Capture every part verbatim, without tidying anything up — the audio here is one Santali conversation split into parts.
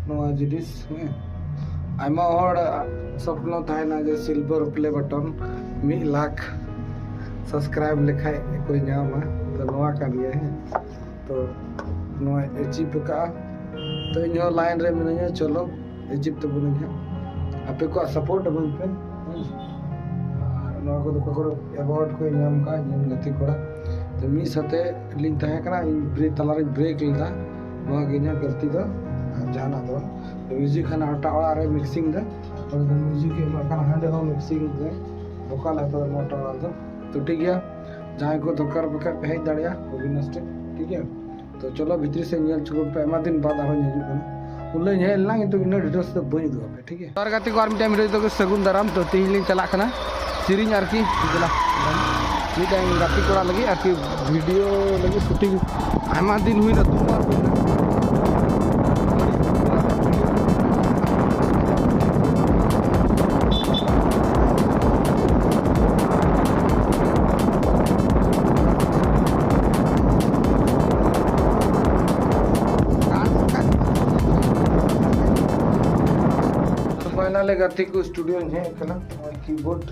ᱱᱚᱣᱟ ᱡᱤᱱᱤᱥ, ᱦᱮᱸ, ᱟᱭᱢᱟ ᱦᱚᱲ ᱥᱚᱯᱱᱚ ᱛᱟᱦᱮᱱᱟ ᱡᱮ silver play button ᱢᱤᱫ ᱞᱟᱠᱷ subscribe ᱞᱮᱠᱷᱟᱡ ᱠᱚ ᱧᱟᱢᱟ᱾ ᱛᱚ ᱱᱚᱣᱟ ᱠᱟᱱ ᱜᱮᱭᱟ, ᱦᱮᱸ᱾ ᱛᱚ ᱱᱚᱣᱟ achieve ᱟᱠᱟᱫᱼᱟ᱾ ᱛᱚ ᱤᱧ ᱦᱚᱸ line ᱨᱮ ᱢᱤᱱᱟᱹᱧᱟ, ᱪᱚᱞᱚ achieve ᱛᱟᱵᱚᱱᱟᱹᱧ ᱦᱟᱸᱜ᱾ ᱟᱯᱮ ᱠᱚᱣᱟᱜ support ᱮᱢᱟᱹᱧ ᱯᱮ, ᱦᱮᱸ᱾ ᱟᱨ ᱱᱚᱣᱟ ᱠᱚᱫᱚ ᱚᱠᱟ ᱠᱚᱨᱮ award ᱠᱚ ᱧᱟᱢ ᱠᱟᱜᱼᱟ, ᱤᱧ ᱜᱟᱛᱮ ᱠᱚᱲᱟ᱾ ᱛᱚ ᱢᱤᱫ ᱥᱟᱛᱮ ᱞᱤᱧ ᱛᱟᱦᱮᱸ ᱠᱟᱱᱟ, ᱤᱧ break, ᱛᱟᱞᱟᱨᱤᱧ break ᱞᱮᱫᱟ᱾ ᱱᱚᱣᱟ ᱜᱮ ᱤᱧᱟᱹᱜ ᱜᱟᱹᱞᱛᱤ ᱫᱚ, ᱟᱨ ᱡᱟᱦᱟᱱᱟᱜ ᱫᱚ ᱵᱟᱝ᱾ ᱛᱚ music ᱦᱟᱱᱟ ᱦᱟᱴᱟᱜ ᱚᱲᱟᱜ ᱨᱮ mixing ᱫᱟ, ᱚᱸᱰᱮ ᱫᱚ music ᱮ ᱮᱢᱟᱜ ᱠᱟᱱᱟ, ᱦᱟᱸᱰᱮ ᱦᱚᱸ mixing ᱨᱮ vocal ᱦᱟᱛᱟᱣ ᱫᱟ ᱱᱚᱣᱟ ᱴᱟᱣᱟᱨ ᱫᱚ᱾ ᱛᱚ ᱴᱷᱤᱠ ᱜᱮᱭᱟ, ᱡᱟᱦᱟᱸᱭ ᱠᱚ ᱫᱚᱨᱠᱟᱨ ᱯᱮ ᱠᱷᱟᱡ ᱯᱮ ᱦᱮᱡ ᱫᱟᱲᱮᱭᱟᱜᱼᱟ ᱚᱵᱤᱱᱟᱥ ᱴᱷᱮᱱ, ᱴᱷᱤᱠ ᱜᱮᱭᱟ᱾ ᱛᱚ ᱪᱚᱞᱚ ᱵᱷᱤᱛᱨᱤ ᱥᱮᱫ ᱧᱮᱞ ᱦᱚᱪᱚ ᱠᱚᱯᱮ, ᱟᱭᱢᱟ ᱫᱤᱱ ᱵᱟᱫ ᱟᱨᱦᱚᱸ ᱦᱤᱡᱩᱜ ᱠᱟᱱᱟ᱾ ᱩᱱ ᱦᱤᱞᱳᱜ ᱤᱧ ᱦᱮᱡ ᱞᱮᱱᱟ, ᱠᱤᱱᱛᱩ ᱤᱱᱟᱹᱜ details ᱫᱚ ᱵᱟᱹᱧ ᱩᱫᱩᱜ ᱟᱯᱮ, ᱴᱷᱤᱠ ᱜᱮᱭᱟ᱾ ᱟᱨ ᱜᱟᱛᱮ ᱠᱚ, ᱟᱨ ᱢᱤᱫᱴᱟᱝ video ᱫᱚ ᱥᱟᱹᱜᱩᱱ ᱫᱟᱨᱟᱢ᱾ ᱛᱚ ᱛᱤᱦᱤᱧ ᱞᱤᱧ ᱪᱟᱞᱟᱜ ᱠᱟᱱᱟ ᱥᱮᱨᱮᱧ ᱟᱨᱠᱤ, ᱫᱮᱞᱟ, ᱢᱤᱫᱴᱟᱝ ᱜᱟᱛᱮ ᱠᱚᱲᱟ ᱞᱟᱹᱜᱤᱫ ᱟᱨᱠᱤ video ᱞᱟᱹᱜᱤᱫ shooting, ᱟᱭᱢᱟ ᱫᱤᱱ ᱦᱩᱭᱱᱟ, ᱫᱩ ᱢᱟᱥ ᱦᱩᱭᱱᱟ᱾ Finally ᱜᱟᱛᱮ ᱠᱚ studio ᱤᱧ ᱦᱮᱡ ᱟᱠᱟᱱᱟ᱾ ᱱᱚᱜᱼᱚᱭ keyboard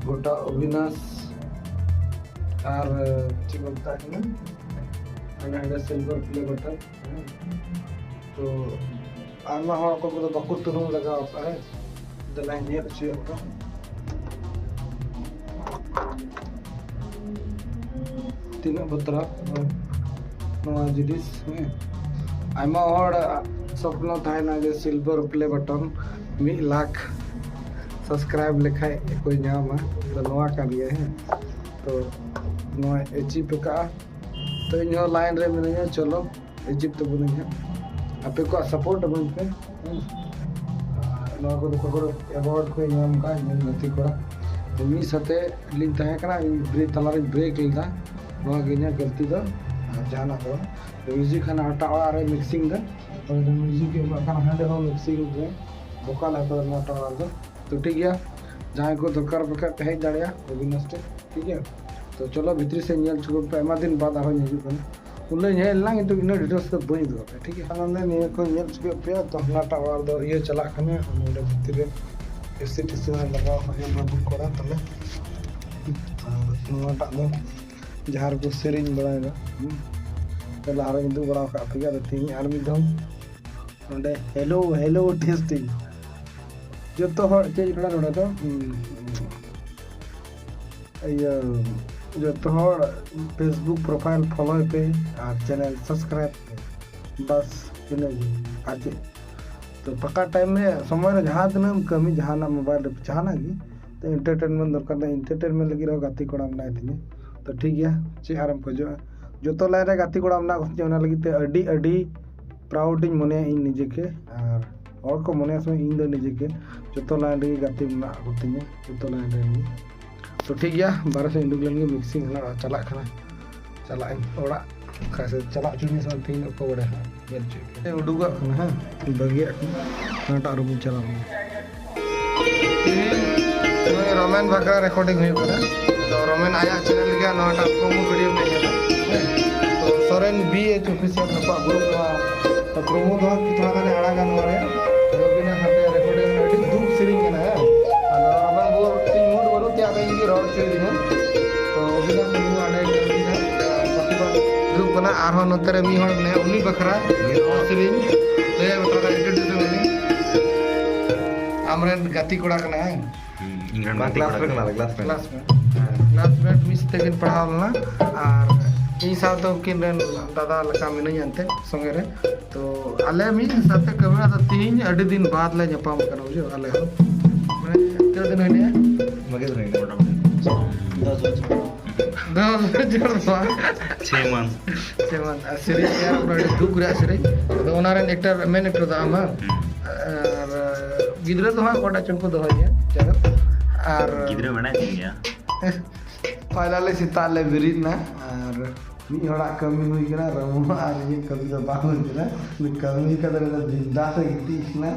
ᱜᱚᱴᱟ ᱚᱵᱤᱱᱟᱥ ᱟᱨ ᱪᱮᱫ ᱠᱚ ᱢᱮᱛᱟᱜ ᱠᱟᱱᱟ, ᱦᱟᱸᱰᱮ ᱦᱟᱸᱰᱮ silver play button᱾ ᱛᱚ ᱟᱭᱢᱟ ᱦᱚᱲ ᱚᱠᱚᱭ ᱠᱚᱫᱚ ᱵᱟᱠᱚ ᱛᱩᱱᱩᱢ ᱞᱟᱜᱟᱣ ᱟᱠᱟᱫᱼᱟ, ᱦᱮᱸ᱾ ᱫᱮᱞᱟᱧ ᱧᱮᱞ ᱦᱚᱪᱚᱭᱮᱫ ᱠᱚᱣᱟ᱾ ᱛᱤᱱᱟᱹᱜ ᱵᱟᱛᱨᱟᱣ ᱱᱚᱣᱟ ᱡᱤᱱᱤᱥ, ᱦᱮᱸ᱾ ᱟᱭᱢᱟ ᱦᱚᱲ ᱥᱚᱯᱱᱚ ᱛᱟᱦᱮᱱᱟ ᱡᱮ silver play button ᱢᱤᱫ ᱞᱟᱠᱷ subscribe ᱞᱮᱠᱷᱟᱡ ᱠᱚ ᱧᱟᱢᱟ᱾ ᱛᱚ ᱱᱚᱣᱟ ᱠᱟᱱ ᱜᱮᱭᱟ, ᱦᱮᱸ᱾ ᱛᱚ ᱱᱚᱣᱟ achieve ᱟᱠᱟᱫᱼᱟ᱾ ᱛᱚ ᱤᱧ ᱦᱚᱸ line ᱨᱮ ᱢᱤᱱᱟᱹᱧᱟ, ᱪᱚᱞᱚ achieve ᱛᱟᱵᱚᱱᱟᱹᱧ ᱦᱟᱸᱜ᱾ ᱟᱯᱮ ᱠᱚᱣᱟᱜ support ᱮᱢᱟᱹᱧ ᱯᱮ, ᱦᱮᱸ᱾ ᱟᱨ ᱱᱚᱣᱟ ᱠᱚᱫᱚ ᱚᱠᱟ ᱠᱚᱨᱮ award ᱠᱚ ᱧᱟᱢ ᱠᱟᱜᱼᱟ, ᱤᱧ ᱜᱟᱛᱮ ᱠᱚᱲᱟ᱾ ᱛᱚ ᱢᱤᱫ ᱥᱟᱛᱮ ᱞᱤᱧ ᱛᱟᱦᱮᱸ ᱠᱟᱱᱟ, ᱤᱧ break, ᱛᱟᱞᱟᱨᱤᱧ break ᱞᱮᱫᱟ᱾ ᱱᱚᱣᱟ ᱜᱮ ᱤᱧᱟᱹᱜ ᱜᱟᱹᱞᱛᱤ ᱫᱚ, ᱟᱨ ᱡᱟᱦᱟᱱᱟᱜ ᱫᱚ ᱵᱟᱝ᱾ ᱛᱚ music ᱦᱟᱱᱟ ᱦᱟᱴᱟᱜ ᱚᱲᱟᱜ ᱨᱮ mixing ᱫᱟ, ᱚᱸᱰᱮ ᱫᱚ music ᱮ ᱮᱢᱟᱜ ᱠᱟᱱᱟ, ᱦᱟᱸᱰᱮ ᱦᱚᱸ mixing ᱨᱮ vocal ᱦᱟᱛᱟᱣ ᱫᱟ ᱱᱚᱣᱟ ᱴᱟᱣᱟᱨ ᱫᱚ᱾ ᱛᱚ ᱴᱷᱤᱠ ᱜᱮᱭᱟ, ᱡᱟᱦᱟᱸᱭ ᱠᱚ ᱫᱚᱨᱠᱟᱨ ᱯᱮ ᱠᱷᱟᱡ ᱯᱮ ᱦᱮᱡ ᱫᱟᱲᱮᱭᱟᱜᱼᱟ ᱚᱵᱤᱱᱟᱥ ᱴᱷᱮᱱ, ᱴᱷᱤᱠ ᱜᱮᱭᱟ᱾ ᱛᱚ ᱪᱚᱞᱚ ᱵᱷᱤᱛᱨᱤ ᱥᱮᱫ ᱧᱮᱞ ᱦᱚᱪᱚ ᱠᱚᱯᱮ, ᱟᱭᱢᱟ ᱫᱤᱱ ᱵᱟᱫ ᱟᱨᱦᱚᱸᱧ ᱦᱤᱡᱩᱜ ᱠᱟᱱᱟ᱾ ᱩᱱᱟᱹᱜ ᱧᱮᱞ ᱞᱮᱱᱟ, ᱠᱤᱱᱛᱩ ᱤᱱᱟᱹ details ᱫᱚ ᱵᱟᱹᱧ ᱩᱫᱩᱜ ᱟᱯᱮᱭᱟ, ᱴᱷᱤᱠ ᱜᱮᱭᱟ? ᱟᱨ ᱱᱚᱰᱮ ᱱᱤᱭᱟᱹ ᱠᱚ ᱧᱮᱞ ᱦᱚᱪᱚ ᱠᱮᱫ ᱯᱮᱭᱟ, ᱛᱚ ᱦᱟᱱᱟᱴᱟᱜ ᱚᱲᱟᱜ ᱨᱮᱫᱚ ᱤᱭᱟᱹ ᱪᱟᱞᱟᱜ ᱠᱟᱱᱟ, ᱱᱚᱰᱮ ᱵᱷᱤᱛᱤᱨ ᱨᱮ ᱮᱥᱤ ᱴᱮᱥᱤ ᱦᱚᱸ ᱞᱟᱜᱟᱣ ᱦᱩᱭᱩᱜ ᱵᱟᱹᱵᱩ ᱠᱚᱲᱟ ᱛᱟᱞᱮ᱾ ᱟᱨ ᱱᱚᱣᱟᱴᱟᱜ ᱫᱚ ᱡᱟᱦᱟᱸ ᱨᱮᱠᱚ ᱥᱮᱨᱮᱧ ᱵᱟᱲᱟᱭᱮᱫᱟ, ᱦᱩᱸ, ᱛᱚ ᱞᱟᱦᱟ ᱨᱮᱧ ᱩᱫᱩᱜ ᱵᱟᱲᱟ ᱟᱠᱟᱫ ᱯᱮᱜᱮ, ᱟᱫᱚ ᱛᱮᱦᱮᱧ ᱟᱨ ᱢᱤᱫ ᱫᱷᱟᱣ ᱱᱚᱰᱮ hello, hello testing᱾ ᱡᱚᱛᱚ ᱦᱚᱲ ᱪᱮᱫ ᱠᱟᱱᱟ ᱱᱚᱰᱮ ᱫᱚ, ᱦᱩᱸ, ᱤᱭᱟᱹ, ᱡᱚᱛᱚ ᱦᱚᱲ Facebook profile follow ᱯᱮ ᱟᱨ channel subscribe ᱯᱮ, ᱵᱟᱥ ᱤᱱᱟᱹᱜ ᱜᱮ᱾ ᱟᱨ ᱪᱮᱫ? ᱛᱚ ᱯᱷᱟᱸᱠᱟ time ᱨᱮ, ᱥᱚᱢᱚᱭ ᱨᱮ ᱡᱟᱦᱟᱸ ᱛᱤᱱᱟᱹᱜ ᱮᱢ ᱠᱟᱹᱢᱤ, ᱡᱟᱦᱟᱱᱟᱜ mobile ᱨᱮ ᱡᱟᱦᱟᱱᱟᱜ ᱜᱮ, ᱛᱚ entertainment ᱫᱚᱨᱠᱟᱨ ᱫᱚ, entertainment ᱞᱟᱹᱜᱤᱫ ᱨᱮᱦᱚᱸ ᱜᱟᱛᱮ ᱠᱚᱲᱟ ᱢᱮᱱᱟᱭ ᱛᱤᱧᱟᱹ᱾ ᱛᱚ ᱴᱷᱤᱠ ᱜᱮᱭᱟ, ᱪᱮᱫ ᱟᱨᱮᱢ ᱠᱷᱚᱡᱚᱜᱼᱟ? ᱡᱚᱛᱚ line ᱨᱮ ᱜᱟᱛᱮ ᱠᱚᱲᱟ ᱢᱮᱱᱟᱜ ᱠᱚᱛᱤᱧᱟ, ᱚᱱᱟ ᱞᱟᱹᱜᱤᱫ ᱛᱮ ᱟᱹᱰᱤ ᱟᱹᱰᱤ proud ᱤᱧ ᱢᱚᱱᱮᱭᱟ ᱤᱧ ᱱᱤᱡᱮ ᱜᱮ, ᱟᱨ ᱦᱚᱲ ᱠᱚ ᱢᱚᱱᱮᱭᱟ ᱥᱮ ᱤᱧ ᱫᱚ ᱱᱤᱡᱮ ᱜᱮ ᱡᱚᱛᱚ line ᱨᱮᱜᱮ ᱜᱟᱛᱮ ᱢᱮᱱᱟᱜ ᱠᱚᱛᱤᱧᱟ, ᱡᱚᱛᱚ line ᱨᱮ᱾ ᱛᱚ ᱴᱷᱤᱠ ᱜᱮᱭᱟ, ᱵᱟᱨᱦᱮ ᱥᱮᱫ ᱩᱰᱩᱠ ᱞᱮᱱ ᱜᱮ, mixing ᱦᱟᱸᱜ ᱪᱟᱞᱟᱜ ᱠᱟᱱᱟ, ᱪᱟᱞᱟᱜ ᱟᱹᱧ ᱚᱲᱟᱜ᱾ ᱠᱷᱟᱡ ᱥᱮ ᱪᱟᱞᱟᱜ ᱦᱚᱪᱚᱧᱟ ᱥᱮ ᱵᱟᱝ, ᱛᱮᱦᱮᱧ ᱚᱠᱚᱭ ᱵᱟᱲᱟᱭᱟ ᱦᱟᱸᱜ, ᱧᱮᱞ ᱦᱚᱪᱚᱭ ᱯᱮ᱾ ᱩᱰᱩᱠᱚᱜ ᱠᱟᱱᱟ ᱦᱟᱸᱜ, ᱵᱟᱹᱜᱤᱭᱟᱜ ᱠᱟᱱᱟ, ᱦᱟᱱᱟᱴᱟᱜ ᱨᱩᱢ ᱤᱧ ᱪᱟᱞᱟᱣ ᱞᱮᱱᱟ᱾ ᱱᱩᱭ ᱨᱚᱢᱮᱱ ᱵᱷᱟᱠᱨᱟ recording ᱦᱩᱭᱩᱜ ᱠᱟᱱᱟ᱾ ᱛᱚ ᱨᱚᱢᱮᱱ ᱟᱭᱟᱜ channel ᱨᱮᱜᱮ ᱱᱚᱣᱟᱴᱟᱜ promo video ᱯᱮ ᱧᱮᱞᱟ᱾ ᱛᱚ ᱥᱚᱨᱮᱱ BH Official ᱱᱩᱠᱩᱣᱟᱜ group ᱱᱚᱣᱟ, ᱛᱚ promo ᱫᱚ ᱦᱟᱸᱜ ᱛᱷᱚᱲᱟ ᱜᱟᱱᱮ ᱟᱲᱟᱜᱟ ᱱᱚᱣᱟ ᱨᱮ᱾ ᱨᱚᱵᱤᱱᱟᱜ ᱦᱟᱱᱛᱮ recording ᱟᱹᱰᱤ ᱫᱩᱠ ᱥᱮᱨᱮᱧ ᱠᱟᱱᱟ, ᱦᱮᱸ᱾ ᱟᱫᱚ ᱨᱚᱢᱮᱱ ᱵᱟᱹᱵᱩ ᱛᱤᱧ mood ᱵᱟᱹᱱᱩᱜ ᱛᱮ ᱟᱫᱚ ᱤᱧ ᱜᱮ ᱨᱚᱲ ᱦᱚᱪᱚᱭᱮᱫᱤᱧᱟ᱾ ᱛᱚ ᱨᱚᱵᱤᱱᱟᱜ ᱵᱟᱹᱵᱩ ᱟᱞᱮ ᱜᱟᱛᱮ ᱠᱚᱲᱟ group ᱠᱟᱱᱟ, ᱟᱨᱦᱚᱸ ᱱᱚᱛᱮ ᱨᱮ ᱢᱤᱫ ᱦᱚᱲ ᱢᱮᱱᱟᱭᱟ, ᱩᱱᱤ ᱵᱟᱠᱷᱨᱟ ᱥᱮᱨᱮᱧ ᱞᱟᱹᱭ ᱢᱮ, ᱛᱷᱚᱲᱟ introduce ᱢᱮ᱾ ᱟᱢᱨᱮᱱ ᱜᱟᱛᱮ ᱠᱚᱲᱟ ᱠᱟᱱᱟᱭ᱾ ᱦᱩᱸ, ᱤᱧ ᱨᱮᱱ ᱵᱟ, ᱜᱟᱛᱮ class ᱠᱚᱲᱟ ᱨᱮ ᱠᱟᱱᱟᱭ᱾ ᱠᱟᱱᱟ, classmate᱾ Classmate᱾ ᱦᱮᱸ, classmate ᱢᱤᱫ ᱥᱟᱛᱮ ᱠᱤᱱ ᱯᱟᱲᱦᱟᱣ ᱞᱮᱱᱟ, ᱟᱨ ᱤᱧ ᱥᱟᱶᱛᱮ ᱩᱱᱠᱤᱱ ᱨᱮᱱ ᱫᱟᱫᱟ ᱞᱮᱠᱟ ᱢᱤᱱᱟᱹᱧᱟ ᱮᱱᱛᱮ ᱥᱚᱸᱜᱮ ᱨᱮ᱾ ᱛᱚ ᱟᱞᱮ ᱢᱤᱫ ᱥᱟᱛᱮ ᱠᱟᱹᱢᱤ, ᱟᱫᱚ ᱛᱤᱦᱤᱧ ᱟᱹᱰᱤ ᱫᱤᱱ ᱵᱟᱫ ᱞᱮ ᱧᱟᱯᱟᱢ ᱠᱟᱱᱟ, ᱵᱩᱡᱷᱟᱹᱣ, ᱟᱞᱮ ᱦᱚᱸ᱾ ᱢᱟᱱᱮ ᱛᱤᱱᱟᱹᱜ ᱫᱤᱱ ᱦᱩᱭᱱᱟ? ᱵᱷᱟᱜᱮ ᱫᱤᱱ ᱦᱩᱭᱱᱟ ᱢᱚᱴᱟᱢᱩᱴᱤ᱾ ᱫᱚᱥ ᱵᱚᱪᱷᱚᱨ᱾ ᱫᱚᱥ ᱵᱚᱪᱷᱚᱨ ᱫᱚ ᱵᱟᱝ᱾ ᱪᱷᱚᱭ ᱢᱟᱥ᱾ ᱪᱷᱚᱭ ᱢᱟᱥ᱾ ᱟᱨ ᱥᱮᱨᱮᱧ ᱛᱮᱭᱟᱨ ᱠᱟᱱᱟ, ᱟᱹᱰᱤ ᱫᱩᱠ ᱨᱮᱭᱟᱜ ᱥᱮᱨᱮᱧ᱾ ᱟᱫᱚ ᱚᱱᱟ ᱨᱮᱱ actor, main actor ᱫᱚ ᱟᱢ ᱵᱟᱝ? ᱦᱩᱸ᱾ ᱟᱨ ᱜᱤᱫᱽᱨᱟᱹ ᱫᱚ ᱦᱟᱸᱜ ᱚᱠᱚᱭᱴᱟᱜ ᱪᱚᱝ ᱠᱚ ᱫᱚᱦᱚᱭᱮᱭᱟ, ᱡᱟᱭᱦᱳᱠ᱾ ᱟᱨ ᱜᱤᱫᱽᱨᱟᱹ ᱢᱮᱱᱟᱭ ᱛᱤᱧ ᱜᱮᱭᱟ᱾ Finally ᱥᱮᱛᱟᱜ ᱞᱮ ᱵᱮᱨᱮᱫ ᱮᱱᱟ ᱟᱨ ᱢᱤᱫ ᱦᱚᱲᱟᱜ ᱠᱟᱹᱢᱤ ᱦᱩᱭ ᱠᱟᱱᱟ, ᱨᱟᱹᱢᱩ ᱟᱨ ᱤᱧᱟᱹᱜ ᱠᱟᱹᱢᱤ ᱫᱚ ᱵᱟᱝ ᱦᱩᱭ ᱠᱟᱱᱟ᱾ ᱩᱱᱤ ᱠᱟᱹᱢᱤ ᱠᱟᱛᱮ ᱩᱱᱤ ᱫᱚ ᱵᱤᱱᱫᱟᱥ ᱮ ᱜᱤᱛᱤᱡ ᱠᱟᱱᱟ᱾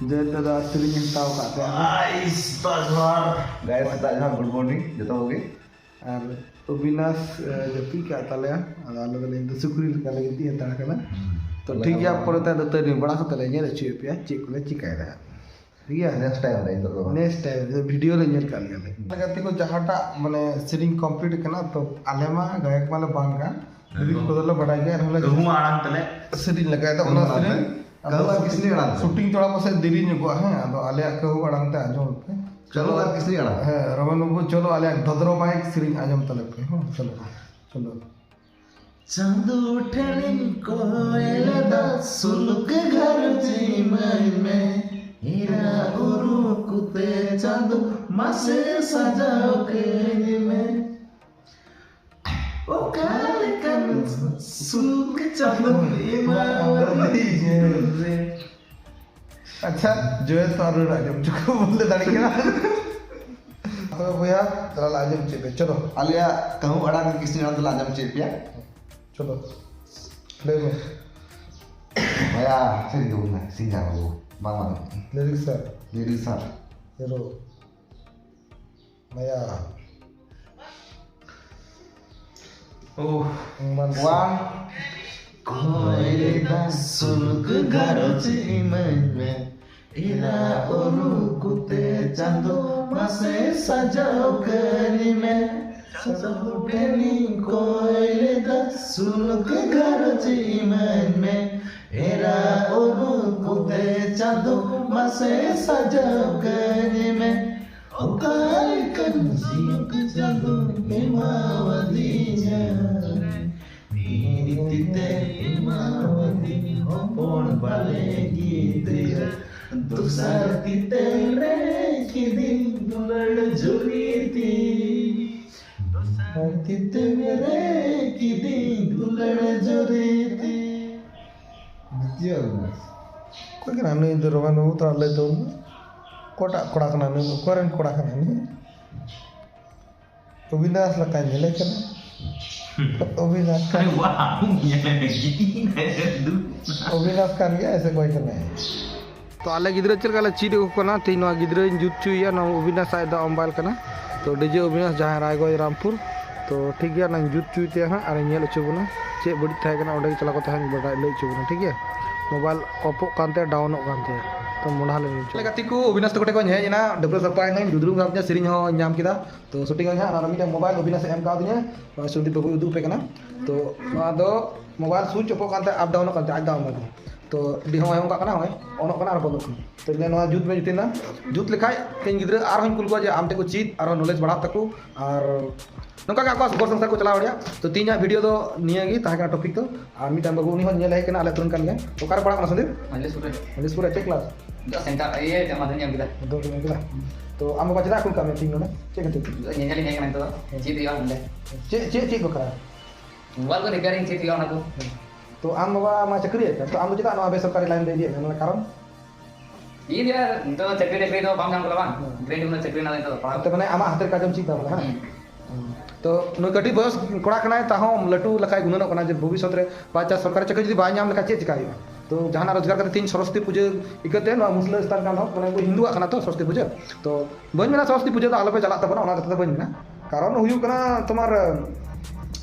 ᱡᱮ ᱛᱮᱫᱚ ᱟᱨ ᱥᱮᱨᱮᱧ ᱮ ᱦᱟᱛᱟᱣ ᱠᱟᱜ ᱛᱟᱭᱟ᱾ Guys, ᱥᱮᱛᱟᱜ ᱡᱚᱦᱟᱨ᱾ Guys, ᱥᱮᱛᱟᱜ ᱡᱚᱦᱟᱨ, good morning ᱡᱚᱛᱚ ᱠᱚᱜᱮ᱾ ᱟᱨ ᱚᱵᱤᱱᱟᱥ ᱡᱟᱹᱯᱤᱫ ᱠᱟᱜ ᱛᱟᱞᱮᱭᱟ᱾ ᱟᱫᱚ ᱟᱞᱮ ᱫᱚᱞᱮ ᱤᱧ ᱫᱚ ᱥᱩᱠᱨᱤ ᱞᱮᱠᱟᱞᱮ ᱜᱤᱛᱤᱡ ᱦᱟᱛᱟᱲ ᱠᱟᱱᱟ᱾ ᱛᱚ ᱴᱷᱤᱠ ᱜᱮᱭᱟ, ᱯᱚᱨᱮᱛᱮ ᱫᱟᱹᱛᱟᱹᱱᱤ ᱵᱟᱲᱟ ᱠᱟᱛᱮ ᱞᱮ ᱧᱮᱞ ᱦᱚᱪᱚᱭᱮᱫ ᱯᱮᱭᱟ ᱪᱮᱫ ᱠᱚᱞᱮ ᱪᱤᱠᱟᱭᱮᱫᱟ᱾ ᱴᱷᱤᱠ ᱜᱮᱭᱟ, ᱱᱮᱠᱥᱴ ᱴᱟᱭᱤᱢ ᱨᱮ, ᱱᱤᱛᱚᱜ ᱫᱚ ᱵᱟᱝ᱾ ᱱᱮᱠᱥᱴ ᱴᱟᱭᱤᱢ ᱨᱮ ᱵᱷᱤᱰᱤᱭᱳ ᱞᱮ ᱧᱮᱞ ᱠᱟᱜ ᱜᱮᱭᱟᱞᱮ᱾ ᱜᱟᱛᱮ ᱠᱚ, ᱡᱟᱦᱟᱸᱴᱟᱜ ᱢᱟᱱᱮ ᱥᱮᱨᱮᱧ ᱠᱚᱢᱯᱞᱤᱴ ᱠᱟᱱᱟ, ᱛᱚ ᱟᱞᱮ ᱢᱟ ᱜᱟᱭᱚᱠ ᱢᱟᱞᱮ ᱵᱟᱝ ᱠᱟᱱ, ᱞᱤᱨᱤᱠ ᱠᱚᱫᱚᱞᱮ ᱵᱟᱰᱟᱭ ᱜᱮᱭᱟ, ᱮᱱᱦᱚᱸ ᱞᱮ ᱠᱟᱹᱦᱩᱢᱟ ᱟᱲᱟᱝ ᱛᱮᱞᱮ ᱥᱮᱨᱮᱧ ᱞᱟᱜᱟᱭ ᱫᱟ᱾ ᱚᱱᱟ ᱠᱟᱹᱦᱩᱢᱟ ᱟᱲᱟᱝ ᱥᱮᱨᱮᱧ ᱛᱮ᱾ ᱠᱟᱹᱦᱩᱢᱟ ᱠᱤᱥᱱᱤ ᱟᱲᱟᱝ ᱛᱮ᱾ ᱥᱩᱴᱤᱝ ᱛᱚᱲᱟ ᱯᱟᱥᱮᱡ ᱫᱮᱨᱤ ᱧᱚᱜᱚᱜᱼᱟ, ᱦᱮᱸ, ᱟᱫᱚ ᱟᱞᱮᱭᱟᱜ ᱠᱟᱹᱦᱩᱢᱟ ᱟᱲᱟᱝ ᱛᱮ ᱟᱸᱡᱚᱢ ᱯᱮ᱾ ᱪᱚᱞᱚ ᱟᱨ ᱠᱤᱥᱱᱤ ᱟᱲᱟᱝ᱾ ᱦᱮᱸ, ᱨᱚᱢᱚᱱ ᱵᱟᱹᱵᱩ, ᱪᱚᱞᱚ ᱟᱞᱮᱭᱟᱜ ᱫᱷᱚᱫᱨᱚ ᱢᱟᱭᱤᱠ ᱥᱮᱨᱮᱧ ᱟᱸᱡᱚᱢ ᱛᱟᱞᱮ ᱯᱮ, ᱦᱮᱸ, ᱪᱚᱞᱚ, ᱪᱚᱞᱚ᱾ ᱪᱟᱸᱫᱚ ᱴᱷᱮᱱᱤᱧ ᱠᱚᱭ ᱞᱮᱫᱟ, ᱥᱩᱞᱩᱠ ᱜᱷᱟᱨᱚᱸᱡᱽ ᱤᱢᱟᱹᱧ ᱢᱮ, ᱦᱤᱨᱟ ᱩᱨᱩ ᱠᱚᱛᱮ ᱪᱟᱸᱫᱚ ᱢᱟᱥᱮ ᱥᱟᱡᱟᱣ ᱠᱟᱹᱧ ᱢᱮ᱾ ᱚᱠᱟ ᱞᱮᱠᱟᱱ ᱥᱩᱞᱩᱠ ᱪᱟᱸᱫᱚ ᱮᱢᱟᱣᱟᱫᱤᱧ ᱨᱮ᱾ ᱟᱪᱪᱷᱟ, ᱡᱚᱭᱮᱥ ᱛᱚ ᱟᱨ ᱨᱟᱹᱲ ᱟᱸᱡᱚᱢ ᱦᱚᱪᱚ ᱠᱚ ᱵᱚᱞᱮ ᱫᱟᱲᱮ ᱠᱟᱱᱟ᱾ ᱛᱚᱵᱮ ᱵᱚᱭᱦᱟ, ᱛᱟᱦᱞᱮ ᱟᱸᱡᱚᱢ ᱪᱮᱫ ᱯᱮ, ᱪᱚᱞᱚ᱾ ᱟᱞᱮᱭᱟᱜ ᱠᱟᱹᱦᱩ ᱟᱲᱟᱝ ᱠᱤᱥᱱᱤ ᱟᱲᱟᱝ ᱫᱚᱞᱮ ᱟᱸᱡᱚᱢ ᱪᱮᱫ ᱯᱮᱭᱟ᱾ ᱪᱚᱞᱚ, ᱞᱟᱹᱭ ᱢᱮ᱾ ᱵᱚᱭᱦᱟ, ᱥᱮᱨᱮᱧ ᱛᱟᱵᱚᱱ ᱢᱮ, ᱥᱤᱝᱜᱟᱨ ᱵᱟᱹᱵᱩ, ᱵᱟᱝ ᱵᱟᱝ᱾ ᱞᱤᱨᱤᱠ ᱥᱟᱨ᱾ ᱞᱤᱨᱤᱠ ᱥᱟᱨ᱾ ᱦᱤᱨᱳ᱾ ᱢᱟᱭᱟ᱾ ᱳᱦ᱾ ᱢᱟᱱᱥᱤ᱾ ᱚᱣᱟᱱ᱾ ᱠᱚᱭ ᱞᱮᱫᱟ ᱥᱩᱞᱩᱠ ᱜᱷᱟᱨᱚᱸᱡᱽ ᱤᱢᱟᱹᱧ ᱢᱮ, ᱦᱤᱨᱟ ᱩᱨᱩ ᱠᱚᱛᱮ ᱪᱟᱸᱫᱚ ᱢᱟᱥᱮ ᱥᱟᱡᱟᱣ ᱠᱟᱹᱧ ᱢᱮ᱾ ᱪᱟᱸᱫᱚ ᱴᱷᱮᱱᱤᱧ ᱠᱚᱭ ᱞᱮᱫᱟ ᱥᱩᱞᱩᱠ ᱜᱷᱟᱨᱚᱸᱡᱽ ᱤᱢᱟᱹᱧ ᱢᱮ, ᱦᱤᱨᱟ ᱩᱨᱩ ᱠᱚᱛᱮ ᱪᱟᱸᱫᱚ ᱢᱟᱥᱮ ᱥᱟᱡᱟᱣ ᱠᱟᱹᱧ ᱢᱮ᱾ ᱚᱠᱟ ᱞᱮᱠᱟᱱ ᱥᱩᱞᱩᱠ ᱪᱟᱸᱫᱚ ᱮᱢᱟᱣᱟᱫᱤᱧᱟ, ᱢᱤᱫ ᱛᱤᱛᱮ ᱮᱢᱟᱣᱟᱫᱤᱧ ᱦᱚᱯᱚᱱ ᱵᱟᱞᱮ ᱜᱤᱫᱽᱨᱟᱹ, ᱫᱚᱥᱟᱨ ᱛᱤᱛᱮ ᱨᱮ ᱠᱤᱫᱤᱧ ᱫᱩᱞᱟᱹᱲ ᱡᱷᱩᱨᱤ ᱛᱤ, ᱫᱚᱥᱟᱨ ᱛᱤᱛᱮ ᱨᱮ ᱠᱤᱫᱤᱧ ᱫᱩᱞᱟᱹᱲ ᱡᱷᱩᱨᱤ ᱛᱤ᱾ ᱫᱤᱛᱤᱭᱚ ᱚᱵᱤᱱᱟᱥ᱾ ᱚᱠᱚᱭ ᱠᱟᱱᱟ ᱱᱩᱭ ᱫᱚ? ᱨᱚᱢᱟᱱ ᱵᱟᱹᱵᱩ, ᱛᱷᱚᱲᱟ ᱞᱟᱹᱭ ᱛᱟᱵᱚᱱ ᱢᱮ᱾ ᱚᱠᱚᱭᱴᱟᱜ ᱠᱚᱲᱟ ᱠᱟᱱᱟ ᱱᱩᱭ? ᱚᱠᱚᱭ ᱨᱮᱱ ᱠᱚᱲᱟ ᱠᱟᱱᱟ ᱱᱩᱭ? ᱚᱵᱤᱱᱟᱥ ᱞᱮᱠᱟ ᱧᱮᱞᱮ ᱠᱟᱱᱟ᱾ ᱚᱵᱤᱱᱟᱥ ᱠᱟᱱ ᱟᱨᱮ ᱵᱟᱝ ᱧᱮᱞᱮ ᱜᱮ᱾ ᱚᱵᱤᱱᱟᱥ ᱠᱟᱱ ᱜᱮᱭᱟᱭ ᱥᱮ ᱚᱠᱚᱭ ᱠᱟᱱᱟᱭ? ᱛᱚ ᱟᱞᱮ ᱜᱤᱫᱽᱨᱟᱹ ᱪᱮᱫ ᱞᱮᱠᱟ ᱞᱮ ᱪᱮᱫ ᱟᱠᱚ ᱠᱟᱱᱟ, ᱛᱮᱦᱮᱧ ᱱᱚᱣᱟ ᱜᱤᱫᱽᱨᱟᱹᱧ ᱡᱩᱛ ᱦᱚᱪᱚᱭᱮᱭᱟ, ᱱᱚᱣᱟ ᱚᱵᱤᱱᱟᱥ ᱟᱡ ᱫᱚ ᱢᱳᱵᱟᱭᱤᱞ ᱠᱟᱱᱟ᱾ ᱛᱚ ᱰᱤᱡᱮ ᱚᱵᱤᱱᱟᱥ, ᱡᱟᱦᱟᱸᱭ ᱨᱟᱭᱜᱚᱸᱡᱽ ᱨᱟᱢᱯᱩᱨ, ᱛᱚ ᱛᱚ ᱴᱷᱤᱠ ᱜᱮᱭᱟ, ᱚᱱᱟᱧ ᱡᱩᱛ ᱦᱚᱪᱚᱭ ᱛᱮ ᱦᱟᱸᱜ ᱟᱨᱤᱧ ᱧᱮᱞ ᱦᱚᱪᱚ ᱵᱚᱱᱟ ᱪᱮᱫ ᱵᱟᱹᱲᱤᱡ ᱛᱟᱦᱮᱸ ᱠᱟᱱᱟ, ᱚᱸᱰᱮ ᱜᱮ ᱪᱟᱞᱟᱣ ᱠᱟᱛᱮ ᱦᱟᱸᱜ ᱤᱧ ᱵᱟᱰᱟᱭ ᱞᱟᱹᱭ ᱦᱚᱪᱚ ᱵᱚᱱᱟ, ᱴᱷᱤᱠ ᱜᱮᱭᱟ? ᱢᱳᱵᱟᱭᱤᱞ ᱚᱯᱚᱜ ᱠᱟᱱ ᱛᱟᱭᱟ, ᱰᱟᱣᱩᱱᱚᱜ ᱠᱟᱱ ᱛᱟᱭᱟ, ᱛᱚ ᱢᱚᱰᱷᱟ ᱞᱮᱱ ᱪᱚ᱾ ᱜᱟᱛᱮ ᱠᱚ, ᱚᱵᱤᱱᱟᱥ ᱛᱟᱠᱚ ᱴᱷᱮᱱ ᱠᱷᱚᱱ ᱤᱧ ᱦᱮᱡ ᱮᱱᱟ, ᱰᱟᱹᱵᱽᱨᱟᱹ ᱥᱟᱯᱷᱟ ᱮᱱᱟᱹᱧ, ᱡᱩᱫᱽᱨᱩᱢ ᱥᱟᱵ ᱠᱮᱫᱟ, ᱥᱮᱨᱮᱧ ᱦᱚᱸᱧ ᱧᱟᱢ ᱠᱮᱫᱟ᱾ ᱛᱚ ᱥᱩᱴᱤᱝ ᱟᱹᱧ ᱦᱟᱸᱜ, ᱟᱨ ᱢᱤᱫᱴᱟᱝ ᱢᱳᱵᱟᱭᱤᱞ ᱚᱵᱤᱱᱟᱥ ᱮ ᱮᱢ ᱠᱟᱣᱫᱤᱧᱟ, ᱱᱚᱜᱼᱚᱭ ᱥᱩᱫᱤᱯ ᱵᱟᱹᱵᱩᱭ ᱩᱫᱩᱜ ᱟᱯᱮ ᱠᱟᱱᱟ᱾ ᱛᱚ ᱱᱚᱣᱟ ᱫᱚ ᱢᱳᱵᱟᱭᱤᱞ ᱥᱩᱭᱤᱪ ᱚᱯᱚᱜ ᱠᱟᱱ ᱛᱟᱭᱟ, ᱟᱯ ᱰᱟᱣᱩᱱᱚᱜ ᱠᱟᱱ ᱛᱟᱭᱟ, ᱟᱡ ᱫᱟᱣ ᱚᱱᱟ ᱫᱚ᱾ ᱛᱚ ᱰᱤ ᱦᱚᱸ ᱚᱱᱠᱟᱜ ᱠᱟᱱᱟ, ᱦᱚᱸᱜᱼᱚᱭ ᱚᱱᱚᱜ ᱠᱟᱱᱟ ᱟᱨ ᱵᱚᱱᱫᱚᱜ ᱠᱟᱱᱟ᱾ ᱛᱚ ᱤᱧ ᱱᱚᱣᱟ ᱡᱩᱛ ᱢᱮ, ᱡᱩᱛ ᱮᱱᱟ᱾ ᱡᱩᱛ ᱞᱮᱠᱷᱟᱡ ᱤᱧ ᱜᱤᱫᱽᱨᱟᱹ ᱟᱨᱦᱚᱸᱧ ᱠᱩᱞ ᱠᱚᱣᱟ ᱡᱮ ᱟᱢ ᱴᱷᱮᱱ ᱠᱚ ᱪᱮᱫ, ᱟᱨᱦᱚᱸ ᱱᱚᱞᱮᱡᱽ ᱵᱟᱲᱦᱟᱜ ᱛᱟᱠᱚ᱾ ᱟᱨ ᱱᱚᱝᱠᱟ ᱜᱮ ᱟᱠᱚᱣᱟᱜ ᱜᱷᱚᱨ ᱥᱚᱝᱥᱟᱨ ᱠᱚ ᱪᱟᱞᱟᱣ ᱫᱟᱲᱮᱭᱟᱜᱼᱟ᱾ ᱛᱚ ᱛᱮᱦᱮᱧᱟᱜ ᱵᱷᱤᱰᱤᱭᱳ ᱫᱚ ᱱᱤᱭᱟᱹ ᱜᱮ ᱛᱟᱦᱮᱸ ᱠᱟᱱᱟ ᱴᱚᱯᱤᱠ ᱫᱚ᱾ ᱟᱨ ᱢᱤᱫᱴᱟᱝ ᱵᱟᱹᱵᱩ, ᱩᱱᱤ ᱦᱚᱸ ᱧᱮᱞ ᱦᱮᱡ ᱠᱟᱱᱟ, ᱟᱞᱮ ᱟᱹᱛᱩ ᱨᱮᱱ ᱠᱟᱱ ᱜᱮᱭᱟ᱾ ᱚᱠᱟ ᱨᱮ ᱯᱟᱲᱦᱟᱜ ᱠᱟᱱᱟ ᱥᱚᱱᱫᱤᱯ? ᱢᱟᱱᱡᱩᱥᱯᱩᱨ ᱨᱮ᱾ ᱢᱟᱱᱡᱩᱥᱯᱩᱨ ᱨᱮ ᱪᱮᱫ ᱠᱞᱟᱥ? ᱤᱧ ᱫᱚ ᱥᱮᱱᱴᱟᱨ ᱤᱭᱟᱹ ᱢᱟᱫᱷᱩᱨᱤᱧ ᱮᱢ ᱠᱮᱫᱟ᱾ ᱫᱚ ᱠᱤᱱ ᱮᱢ ᱠᱮᱫᱟ᱾ ᱛᱚ ᱟᱢ ᱵᱟᱵᱟ ᱪᱮᱫᱟᱜ ᱠᱩᱞ ᱠᱟᱜ ᱢᱮᱭᱟ ᱛᱮᱦᱮᱧ ᱱᱚᱰᱮ? ᱪᱮᱫ ᱠᱷᱟᱹᱛᱤᱨ? ᱧᱮᱧᱮᱞ ᱤᱧ ᱦᱮᱡ ᱠᱟᱱᱟ ᱱᱤᱛᱚᱜ ᱫᱚ᱾ ᱦᱮᱸ᱾ ᱪᱮᱫ ᱦᱩᱭᱩᱜᱼᱟ ᱱᱚᱰᱮ? ᱪᱮᱫ, ᱪᱮᱫ, ᱪᱮᱫ ᱵᱟᱠᱷᱨᱟ? ᱢᱳᱵᱟᱭᱤᱞ ᱠᱚ ᱨᱤᱯᱮᱭᱟᱨᱤᱝ ᱪᱮᱫ ᱦᱩᱭᱩᱜᱼᱟ ᱚᱱᱟ ᱠᱚ᱾ ᱦᱮᱸ᱾ ᱛᱚ ᱟᱢ ᱵᱟᱵᱟ ᱢᱟ ᱪᱟᱹᱠᱨᱤᱭᱮᱫ ᱠᱟᱱ, ᱛᱚ ᱟᱢ ᱫᱚ ᱪᱮᱫᱟᱜ ᱱᱚᱣᱟ ᱵᱮᱥᱚᱨᱠᱟᱨᱤ ᱞᱟᱭᱤᱱ ᱨᱮ ᱤᱫᱤᱭᱮᱫ ᱢᱮᱭᱟ? ᱚᱱᱟ ᱠᱟᱨᱚᱱ? ᱤᱧ ᱫᱚ ᱱᱤᱛᱚᱜ ᱫᱚ ᱪᱟᱹᱠᱨᱤ ᱴᱟᱹᱠᱨᱤ ᱫᱚ ᱵᱟᱝ ᱧᱟᱢ ᱠᱟᱱᱟ ᱵᱟᱝ? ᱦᱮᱸ᱾ ᱜᱨᱮᱡᱩᱭᱮᱥᱚᱱ ᱪᱟᱹᱠᱨᱤ ᱨᱮᱱᱟᱜ ᱱᱤᱛᱚᱜ ᱫᱚ ᱯᱟᱲᱦᱟᱣ᱾ ᱛᱚ ᱢᱟᱱᱮ ᱟᱢᱟᱜ ᱦᱟᱛᱮᱨ ᱠᱟᱡᱮᱢ ᱪᱮᱫ ᱫᱟ ᱵᱚᱞᱮ, ᱦᱮᱸ? ᱦᱩᱸ᱾ ᱛᱚ ᱱᱩᱭ ᱠᱟᱹᱴᱤᱡ ᱵᱚᱭᱚᱥ ᱠᱚᱲᱟ ᱠᱟᱱᱟᱭ, ᱛᱟᱦᱚᱸ ᱞᱟᱹᱴᱩ ᱞᱮᱠᱟᱭ ᱜᱩᱱᱟᱹᱱᱚᱜ ᱠᱟᱱᱟ ᱡᱮ ᱵᱷᱚᱵᱤᱥᱥᱚᱛ ᱨᱮ ᱵᱟᱭ ᱪᱟᱥ ᱥᱚᱨᱠᱟᱨᱤ ᱪᱟᱹᱠᱨᱤ ᱡᱩᱫᱤ ᱵᱟᱭ ᱧᱟᱢ ᱞᱮᱠᱷᱟᱱ ᱪᱮᱫ ᱪᱤᱠᱟ ᱦᱩᱭᱩᱜᱼᱟ? ᱛᱚ ᱡᱟᱦᱟᱱᱟᱜ ᱨᱳᱡᱽᱜᱟᱨ ᱠᱟᱛᱮ ᱛᱮᱦᱮᱧ ᱥᱚᱨᱚᱥᱚᱛᱤ ᱯᱩᱡᱟᱹ ᱤᱠᱟᱹᱛᱮ ᱱᱚᱣᱟ ᱢᱩᱥᱞᱟᱹ ᱥᱛᱷᱟᱱ ᱠᱟᱱ ᱨᱮᱦᱚᱸ, ᱢᱟᱱᱮ ᱩᱱᱠᱩ ᱦᱤᱱᱫᱩᱣᱟᱜ ᱠᱟᱱᱟ ᱛᱚ ᱥᱚᱨᱚᱥᱚᱛᱤ ᱯᱩᱡᱟᱹ᱾ ᱛᱚ ᱵᱟᱹᱧ ᱢᱮᱱᱟ ᱥᱚᱨᱚᱥᱚᱛᱤ ᱯᱩᱡᱟᱹ ᱫᱚ ᱟᱞᱚᱯᱮ ᱪᱟᱞᱟᱜ ᱛᱟᱵᱚᱱᱟ, ᱚᱱᱟ ᱠᱟᱛᱷᱟ ᱫᱚ ᱵᱟᱹᱧ ᱢᱮᱱᱟ᱾ ᱠᱟᱨᱚᱱ ᱦᱩᱭᱩᱜ ᱠᱟᱱᱟ ᱛᱳᱢᱟᱨ,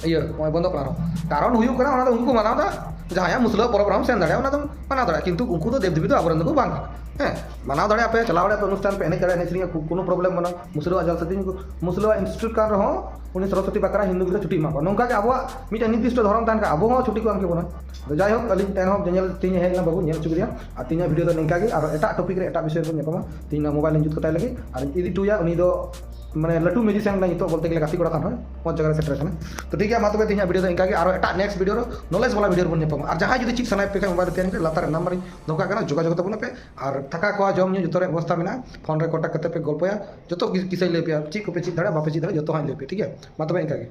ᱤᱭᱟᱹ, ᱱᱚᱜᱼᱚᱭ ᱵᱚᱱᱫᱚᱜ ᱠᱟᱱᱟ ᱟᱨᱦᱚᱸ᱾ ᱠᱟᱨᱚᱱ ᱦᱩᱭᱩᱜ ᱠᱟᱱᱟ ᱚᱱᱟ ᱫᱚ ᱩᱱᱠᱩ ᱠᱚ ᱢᱟᱱᱟᱣ ᱮᱫᱟ, ᱡᱟᱦᱟᱸᱭᱟᱜ ᱢᱩᱥᱞᱟᱹ ᱯᱚᱨᱚᱵᱽ ᱨᱮᱦᱚᱸ ᱥᱮᱱ ᱫᱟᱲᱮᱭᱟᱜᱼᱟ, ᱚᱱᱟ ᱫᱚᱢ ᱢᱟᱱᱟᱣ ᱫᱟᱲᱮᱭᱟᱜᱼᱟ, ᱠᱤᱱᱛᱩ ᱩᱱᱠᱩ ᱫᱚ ᱫᱮᱵ ᱫᱮᱵᱤ ᱫᱚ ᱟᱵᱚᱨᱮᱱ ᱫᱚᱠᱚ ᱵᱟᱝ ᱠᱟᱱᱟ᱾ ᱦᱮᱸ, ᱢᱟᱱᱟᱣ ᱫᱟᱲᱮᱭᱟᱜᱼᱟ ᱯᱮ, ᱪᱟᱞᱟᱣ ᱫᱟᱲᱮᱭᱟᱜᱼᱟ ᱯᱮ, ᱚᱱᱩᱥᱴᱷᱟᱱ ᱯᱮ ᱮᱱᱮᱡ ᱫᱟᱲᱮᱭᱟᱜᱼᱟ, ᱮᱱᱮᱡ ᱥᱮᱨᱮᱧ ᱠᱚ-, ᱠᱳᱱᱳ ᱯᱨᱚᱵᱞᱮᱢ ᱵᱟᱹᱱᱩᱜᱼᱟ᱾ ᱢᱩᱥᱞᱟᱹᱣᱟᱜ ᱤᱱᱥᱴᱤᱴᱤᱭᱩᱴ ᱠᱟᱱ ᱨᱮᱦᱚᱸ ᱩᱱᱤ ᱥᱚᱨᱚᱥᱚᱛᱤ ᱵᱟᱠᱷᱨᱟ ᱦᱤᱱᱫᱩ ᱜᱤᱫᱽᱨᱟᱹ ᱪᱷᱩᱴᱤ ᱮᱢᱟ ᱠᱚᱣᱟ᱾ ᱱᱚᱝᱠᱟ ᱜᱮ ᱟᱵᱚᱣᱟᱜ ᱢᱤᱫᱴᱮᱱ ᱱᱤᱨᱫᱤᱥᱴᱚ ᱫᱷᱚᱨᱚᱢ ᱛᱟᱦᱮᱱ ᱠᱷᱟᱱ ᱟᱵᱚ ᱦᱚᱸ ᱪᱷᱩᱴᱤ ᱠᱚ ᱮᱢ ᱠᱮᱵᱚᱱᱟ᱾ ᱟᱫᱚ ᱡᱟᱭᱦᱳᱠ, ᱟᱹᱞᱤᱧ ᱮᱱᱦᱚᱸ ᱧᱮᱧᱮᱞ ᱛᱮᱦᱮᱧ ᱦᱮᱡ ᱮᱱᱟ ᱵᱟᱹᱵᱩ, ᱧᱮᱞ ᱦᱚᱪᱚ ᱠᱮᱫᱮᱭᱟ᱾ ᱟᱨ ᱛᱮᱦᱮᱧᱟᱜ ᱵᱷᱤᱰᱤᱭᱳ ᱫᱚ ᱱᱤᱝᱠᱟ ᱜᱮ, ᱟᱨ ᱮᱴᱟᱜ ᱴᱚᱯᱤᱠ ᱨᱮ ᱮᱴᱟᱜ ᱵᱤᱥᱚᱭ ᱨᱮᱵᱚᱱ ᱧᱟᱯᱟᱢᱟ᱾ ᱛᱮᱦᱮᱧ ᱱᱚᱣᱟ ᱢᱳᱵᱟᱭᱤᱞ ᱞᱤᱧ ᱡᱩᱛ ᱠᱟᱛᱟᱭ ᱞᱟᱹᱜᱤᱫ ᱟᱨ ᱤᱧ ᱤᱫᱤ ᱦᱚᱴᱚᱭᱟ᱾ ᱩᱱᱤ ᱫᱚ ᱢᱟᱱᱮ ᱞᱟᱹᱴᱩ ᱢᱤᱭᱩᱡᱤᱥᱤᱭᱟᱱ ᱠᱟᱱᱟᱭ, ᱱᱤᱛᱚᱜ ᱵᱚᱞᱛᱮ ᱜᱮᱞᱮ ᱜᱟᱛᱮ ᱠᱚᱲᱟ ᱠᱷᱚᱱ ᱦᱚᱸ ᱢᱚᱡᱽ ᱡᱟᱭᱜᱟ ᱨᱮ ᱥᱮᱴᱮᱨ ᱟᱠᱟᱱᱟ᱾ ᱛᱚ ᱴᱷᱤᱠ ᱜᱮᱭᱟ, ᱢᱟ ᱛᱚᱵᱮ ᱛᱮᱦᱮᱧᱟᱜ ᱵᱷᱤᱰᱤᱭᱳ ᱫᱚ ᱤᱱᱠᱟ ᱜᱮ, ᱟᱨᱚ ᱮᱴᱟᱜ ᱱᱮᱠᱥᱴ ᱵᱷᱤᱰᱤᱭᱳ ᱨᱮ ᱱᱚᱞᱮᱡᱽ ᱵᱟᱞᱟ ᱵᱷᱤᱰᱤᱭᱳ ᱨᱮᱵᱚᱱ ᱧᱟᱯᱟᱢᱟ᱾ ᱟᱨ ᱡᱟᱦᱟᱸᱭ ᱡᱩᱫᱤ ᱪᱮᱫ ᱥᱟᱱᱟᱭᱮᱫ ᱯᱮ ᱠᱷᱟᱱ ᱢᱳᱵᱟᱭᱤᱞ ᱨᱮ ᱛᱮᱭᱟᱨ ᱠᱟᱛᱮ ᱞᱟᱛᱟᱨ ᱨᱮ ᱱᱟᱢᱵᱟᱨ ᱤᱧ ᱫᱚᱦᱚ ᱠᱟᱜ ᱠᱟᱱᱟ, ᱡᱳᱜᱟᱡᱳᱜᱽ ᱛᱟᱵᱚᱱ ᱟᱯᱮ᱾ ᱟᱨ ᱛᱷᱟᱠᱟ ᱠᱚᱣᱟ, ᱡᱚᱢ ᱧᱩ ᱡᱚᱛᱚ ᱨᱮᱭᱟᱜ ᱵᱮᱵᱚᱥᱛᱷᱟ ᱢᱮᱱᱟᱜᱼᱟ, ᱯᱷᱳᱱ ᱨᱮ ᱠᱚᱱᱴᱟᱠᱴ ᱠᱟᱛᱮ ᱯᱮ ᱜᱚᱞᱯᱚᱭᱟ, ᱡᱚᱛᱚ ᱠᱤ-, ᱠᱤᱥᱟᱹᱧ ᱞᱟᱹᱭ ᱟᱯᱮᱭᱟ, ᱪᱮᱫ ᱠᱚᱯᱮ ᱪᱮᱫ ᱫᱟᱲᱮᱭᱟᱜᱼᱟ ᱵᱟᱯᱮ ᱪᱮᱫ ᱫᱟᱲᱮᱭᱟᱜᱼᱟ ᱡᱚᱛᱚ ᱦᱟᱸᱜ ᱤᱧ ᱞᱟᱹᱭ ᱟᱯᱮᱭᱟ, ᱴᱷᱤᱠ ᱜᱮᱭᱟ? ᱢᱟ ᱛᱚᱵᱮ ᱤᱱᱠᱟ ᱜᱮ᱾